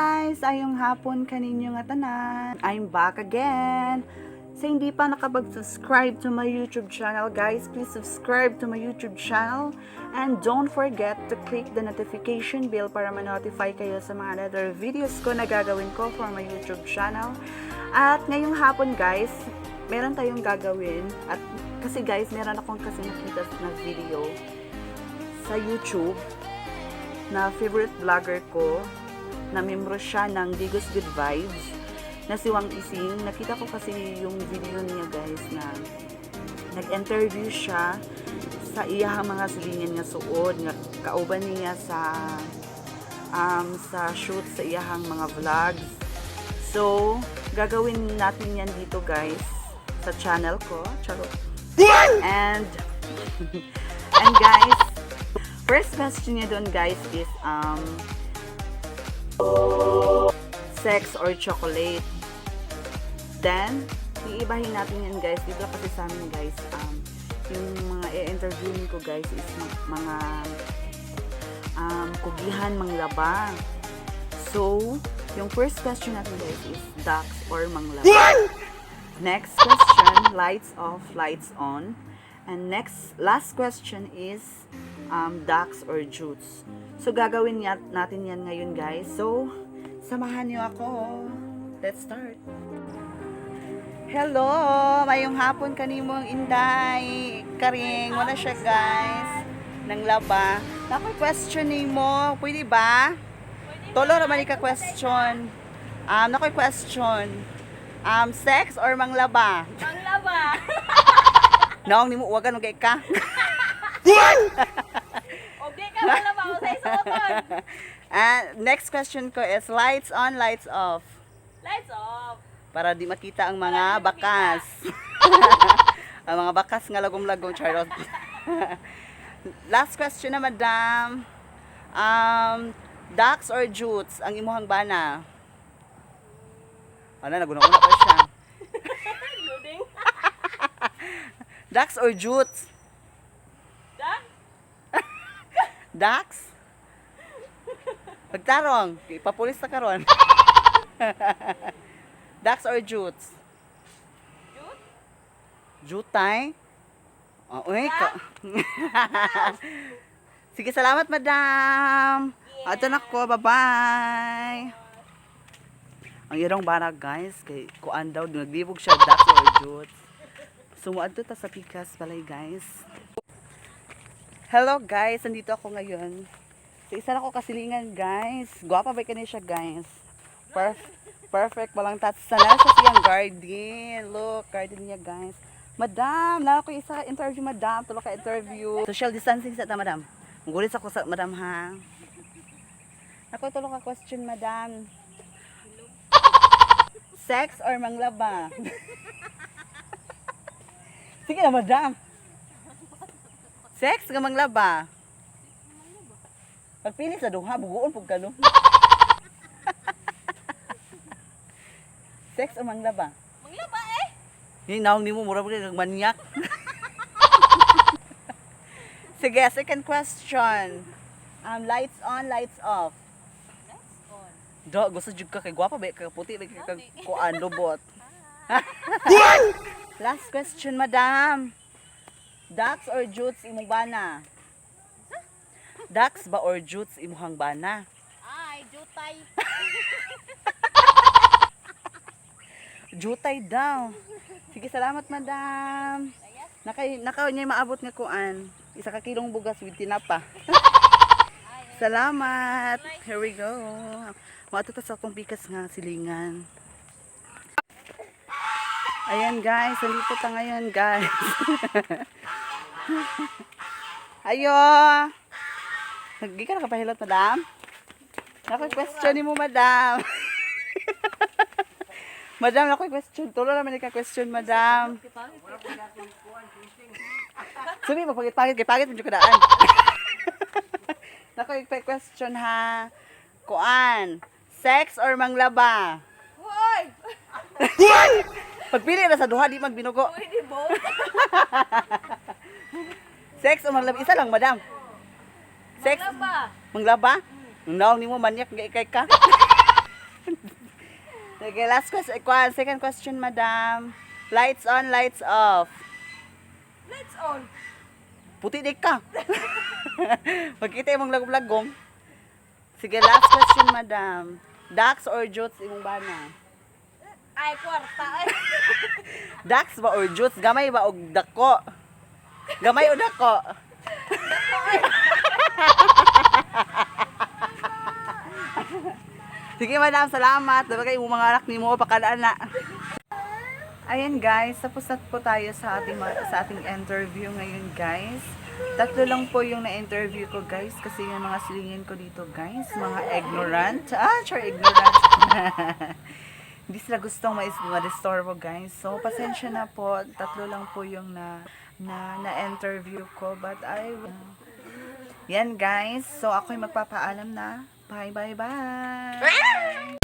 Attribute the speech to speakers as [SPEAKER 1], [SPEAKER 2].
[SPEAKER 1] Guys! Ayong hapon kaninyo nga tanan. I'm back again. Sa hindi pa nakapag-subscribe to my YouTube channel, guys, please subscribe to my YouTube channel and don't forget to click the notification bell para ma-notify kayo sa mga other videos ko na gagawin ko for my YouTube channel. At ngayong hapon, guys, meron tayong gagawin at kasi, guys, meron akong kasi nakita na video sa YouTube na favorite vlogger ko na membro siya ng Digos Good Vibes na si Wang Ising. Nakita ko kasi yung video niya, guys, na nag-interview siya sa iyahang mga silingan nga suod nga kauban niya sa shoot sa iyahang mga vlogs. So, gagawin natin yan dito, guys, sa channel ko. Charot. And guys, first question niya doon, guys, is sex or chocolate. Then, iibahin natin yan, guys. Dito kasi sa amin, guys, yung mga i-interviewin ko, guys, is mga kugihan manglaba. So, yung first question natin, guys, is ducks or manglaba. Next question, lights off, lights on. And next, last question is ducks or jutes. So, gagawin natin yan ngayon, guys. So, samahan niyo ako. Let's start. Hello! Mayong hapon kanimong Inday. Karing, wala siya, guys. Nang laba. Nakoy question nimo. Pwede ba? Tulo ra man ka question. Nakoy question. Sex or manglaba?
[SPEAKER 2] Manglaba.
[SPEAKER 1] Naong nimo uwagan og ka.
[SPEAKER 2] O di ka manglaba o sa isuoton.
[SPEAKER 1] Ah, next question ko is lights on, lights off.
[SPEAKER 2] Lights off.
[SPEAKER 1] Para di makita ang mga
[SPEAKER 2] Para di makita.
[SPEAKER 1] Bakas. Ang mga bakas nga lagom-lagom, charot. Last question na, madam. Ducks or jutes ang imuhang bana? Ano, naguna-una pa siya.
[SPEAKER 2] Loading.
[SPEAKER 1] Ducks or jutes?
[SPEAKER 2] Duck?
[SPEAKER 1] Ducks? Pagtarong, ipapulis na karon. Ducks or jutes?
[SPEAKER 2] Jute?
[SPEAKER 1] Jutay? Oh, uy, ka. Sige, salamat, madam. Ato na ko, bye-bye. Ang irong bara, guys, kay kuan daw, naglibog siya, ducks or jutes. So, muadto ta sa pikas balay, guys. Hello, guys, nandito ako ngayon. Sa isa na ko kasilingan, guys. Gwapa ba kani siya, guys? Perfect, walang tatsa na siya siyang garden. Look, garden niya, guys. Madam, na ako isa interview, madam. Tulo ka interview. Social distancing sa ta, madam. Mugulit ako sa madam, ha. Ako tulo ka question, madam. Sex or manglaba? Sige na, madam. Sex ka manglaba? Pagpili sa duha, buguon pug ka, no? Sex o manglaba?
[SPEAKER 2] Manglaba eh.
[SPEAKER 1] Ni naong nimo mura pa kay manyak. Sige, second question. Lights on, lights off.
[SPEAKER 2] Lights on.
[SPEAKER 1] Do, gusto jud ka kay gwapa ba ka, puti ba ka, kuan, lubot. Last question, madam. Ducks or jutes imong bana? Ducks ba or jutes imuhang bana?
[SPEAKER 2] Ay, jutay.
[SPEAKER 1] Jutay daw. Sige, salamat, madam. Naka naka niya maabot nga kuan. 1 ka kilong bugas with tinapa. Salamat. Here we go. Mato ta sa akong pikas nga silingan. Ayan, guys, nandito ta ngayon, guys. Ayo. Naggi ka nakapahilot, madam? Nako question nimo, madam. Madam, nako question. Tulo naman ka question, madam. Sabi mo, pagit-pagit, kay pagit, medyo kadaan. Nako, question ha. Kuan, sex or manglaba?
[SPEAKER 2] Hoy!
[SPEAKER 1] Pagpili na sa duha, di magbinugo.
[SPEAKER 2] Pwede both.
[SPEAKER 1] Sex o manglaba? Isa lang, madam. Sex?
[SPEAKER 2] Manglaba.
[SPEAKER 1] Manglaba? Naong nimo manyak nga ikay ka. Sige, last question. Second question, madam. Lights on, lights off.
[SPEAKER 2] Lights on.
[SPEAKER 1] Puti di ka. Magkita imong lagom-lagom. Sige, last question, madam. Dax or Jutes imong bana?
[SPEAKER 2] Ay, kwarta ay.
[SPEAKER 1] Dax ba or Jutes? Gamay ba og dako? Gamay o dako? Sige, madam, salamat. Dapat kay imong mga anak nimo pakalaan na. Ayan guys, tapos na po tayo sa ating interview ngayon, guys. Tatlo lang po yung na-interview ko, guys, kasi yung mga silingin ko dito, guys, mga ignorant. Ah, sure, ignorant. Hindi sila gustong ma-disturbo, guys. So pasensya na po. Tatlo lang po yung na na-interview ko, but I yan, guys. So ako'y magpapaalam na. Bye bye bye.